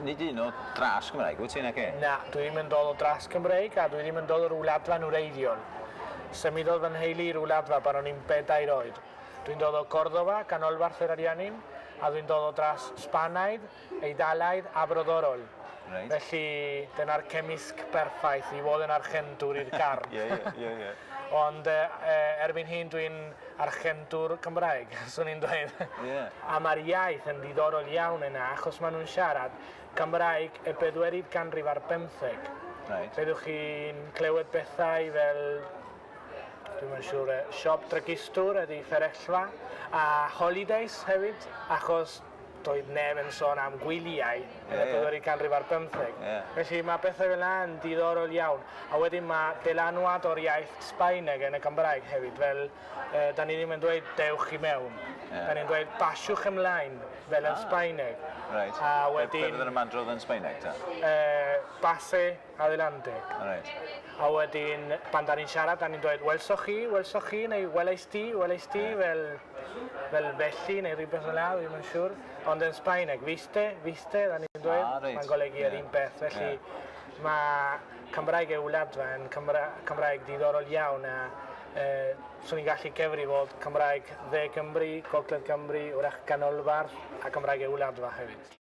Nid un o dras Gymraeg wyt ti, naci? Na, dwi ddim yn dod o dras Cymreig a dwi ddim yn dod o'r Wladfa'n wreiddiol. Symudodd fy nheulu i'r Wladfa pan o'n i'n bedair oed. Dwi'n dod o Córdoba, canolbarth yr Ariannin, a dwi'n dod o dras Sbaenaidd, Eidalaidd a brodorol. Reit. Felly, dyna'r cemysg perffaith i fod yn archentwr i'r carn. Ie, ie, ie, ie. Ond erbyn hyn dwi'n archentwr Cymraeg, swn i'n dweud. Ie. A mae'r iaith yn ddiddorol iawn yna, achos maen nhw'n siarad Cymraeg y bedwerydd ganrif ar bymtheg. Reit. Byddwch chi'n clywed bethau fel, dwi'm yn siŵr, siop drygistwr ydy fferyllfa, a holidays hefyd, achos doedd neb yn sôn am gwyliau yn y pedwerydd ganrif ar bymtheg. Felly mae pethau fel 'na yn diddorol iawn. A wedyn mae dylanwad o'r iaith Sbaeneg yn y Gymraeg hefyd, fel da ni ddim yn dweud dewch i mewn. Da ni'n dweud pasiwch ymlaen, fel yn Sbaeneg. Reit. A wedyn... Be fydd yr ymadrodd yn Sbaeneg ta? Pase adelante. Reit. A wedyn, pan da ni'n siarad, da ni'n dweud welsoch chi, welsoch chi, neu welais ti, welais ti, fel, fel felly, neu rhywbeth fel 'na, ddim yn siŵr. Ond yn Sbaeneg, viste, viste, da ni'n dweud. Ah, reit. Mae'n golygu yr un peth. Felly, mae Cymraeg y Wladfa yn Cymraeg diddorol iawn a swn i'n gallu cyfri fod Cymraeg Dde Cymru, Gogledd Cymru, wrach Canolbarth a Cymraeg y Wladfa hefyd.